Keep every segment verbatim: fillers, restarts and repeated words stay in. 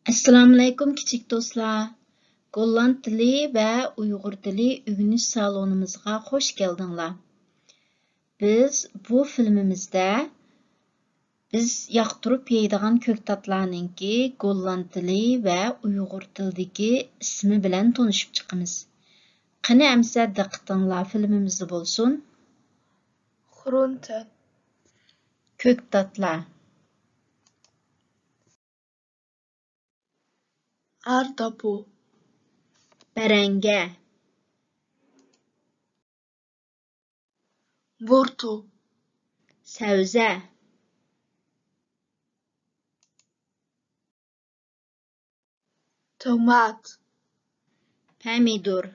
ئەسسالامۇئەلەيكۇم، كىچىك دوستلار! گوللاند تىلى ۋە ئۇيغۇر تىلى ئۆگىنىش سالونىمىزغا خوش كەلدىڭلار. بىز بۇ فىلىمىمىزدە بىز ياقتۇرۇپ يەيدىغان كۆكتاتلارنىڭكى گوللاند تىلى ۋە ئۇيغۇر تىلىدىكى ئىسمى بىلەن تونۇشۇپ چىقىمىز. قېنى ئەمىسە دىققىتىڭلار فىلىمىمىزدە بولسۇن. Groenten. كۆكتاتلار. Aardappel. بەرەڭگە. Wortel. سەۋزە. Tomaat. پەمىدۇر.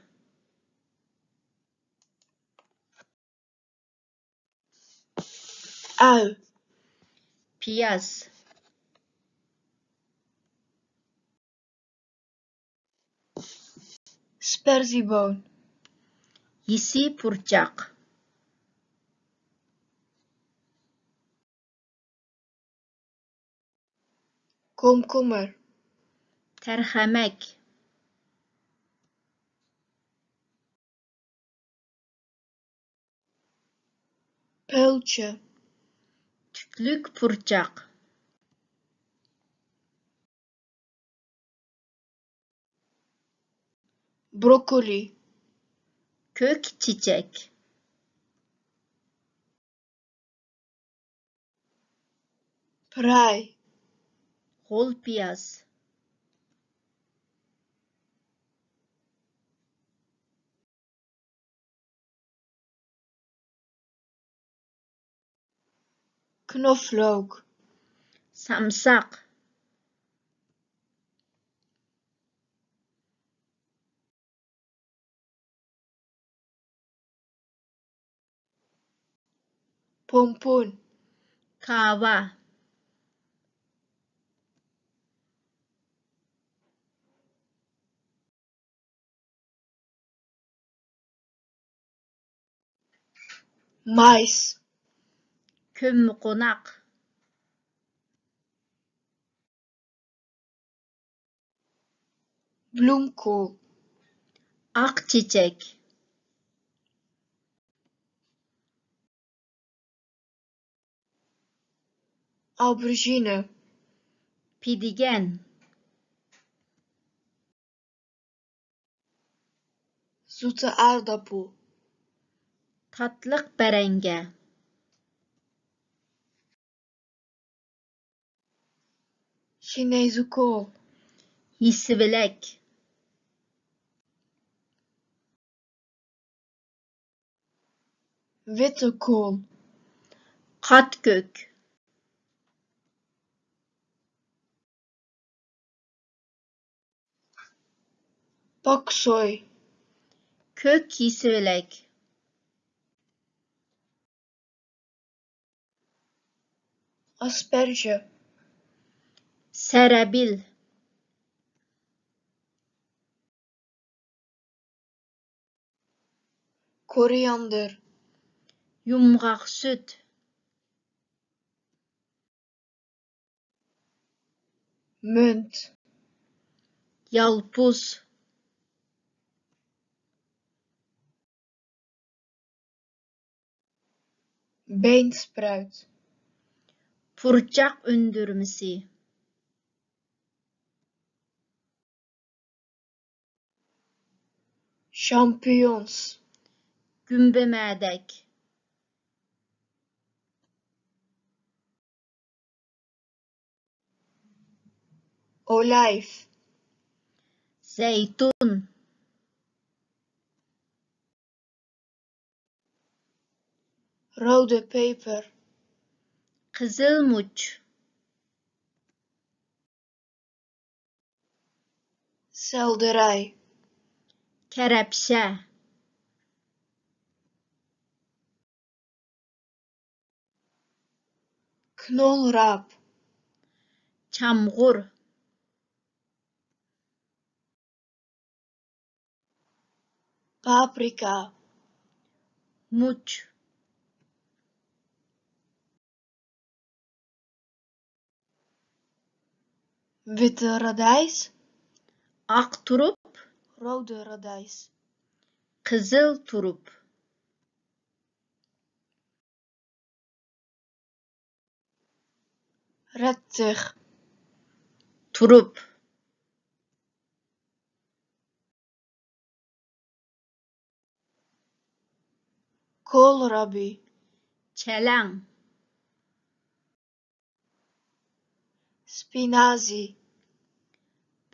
Ui. پىياز. Sperzieboon. يېسسى پۇرچاق. Komkommer. تەرخەمەك. Peultje. تۈكلۈك پۇرچاق. Brokkoli. كۆك چېچەك. Prei. غول پىياز. Knoflook. سامساق. Pompoen. كاۋا. Mais. كۆممىقوناق. Bloemkool. ئاق چېچەك. Aubergine. پېدىگەن. Zoete aardappel. تاتلىق بەرەڭگە. Chinese kool. يېسىۋېلەك. Witte kool. قات كۆك. Pak choi. كۆك يېسىۋېلەك. Asperge. سەرەبىل. Koriander. يۇمغاق سۈت. Munt. يالپۇز. Beenspruit. پۇرچاق ئۈندۈرمىسى. Champignons. گۈمبىمەدەك. Olijf. زەيتۇن. Rode peper. قىزىل مۇچ. Selderij. كەرەپشە. Knolrap. چامغۇر. Paprika. مۇچ. Witte radijs. ئاق تۇرۇپ. Rode radijs. قىزىل تۇرۇپ. Rettich. تۇرۇپ. Kohlrabi. چەلەڭ. Spinazie.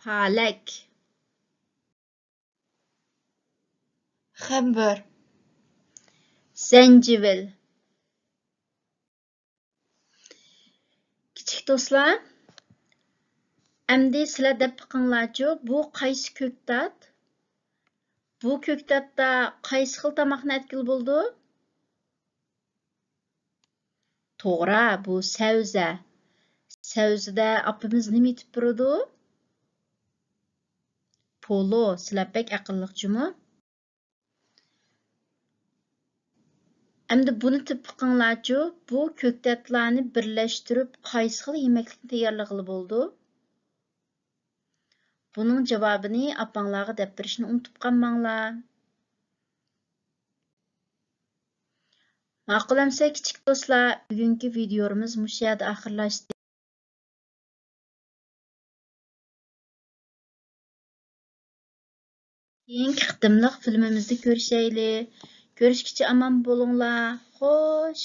پالەك. Gember. زەنجىۋىل. كىچىك دوستلار، ئەمدى سىلەر دەپ بېقىڭلارچۇ، بۇ قايسى كۆكتات؟ بۇ كۆكتاتتا قايسى خىل تاماقنى ئەتكىلى بولىدۇ؟ توغرا، بۇ سەۋزە. سەۋزىدە ئاپىمىز نېمە ئېتىپ بېرىدۇ؟ پولۇ. سىلەر بەك ئەقىللىق جۇمۇ. ئەمدى بۇنى تېپىپ بېقىڭلارچۇ، بۇ كۆكتاتلارنى بىرلەشتۈرۈپ قايسى خىل يېمەكلىكنى تەييارلىغىلى بولىدۇ؟ بۇنىڭ جاۋابىنى ئاپاڭلارغا دەپ بېرىشنى ئۇنتۇپ قالماڭلار. ماقۇل ئەمسە كىچىك دوستلار، بۈگۈنكى ۋىدىيومىز مۇشۇ يەردە ئاخىرلاشتى. كېيىنكى قېتىملىق فىلىمىمىزدە كۆرۈشەيلى. كۆرۈشكىچە ئامان بولۇڭلار. خوش.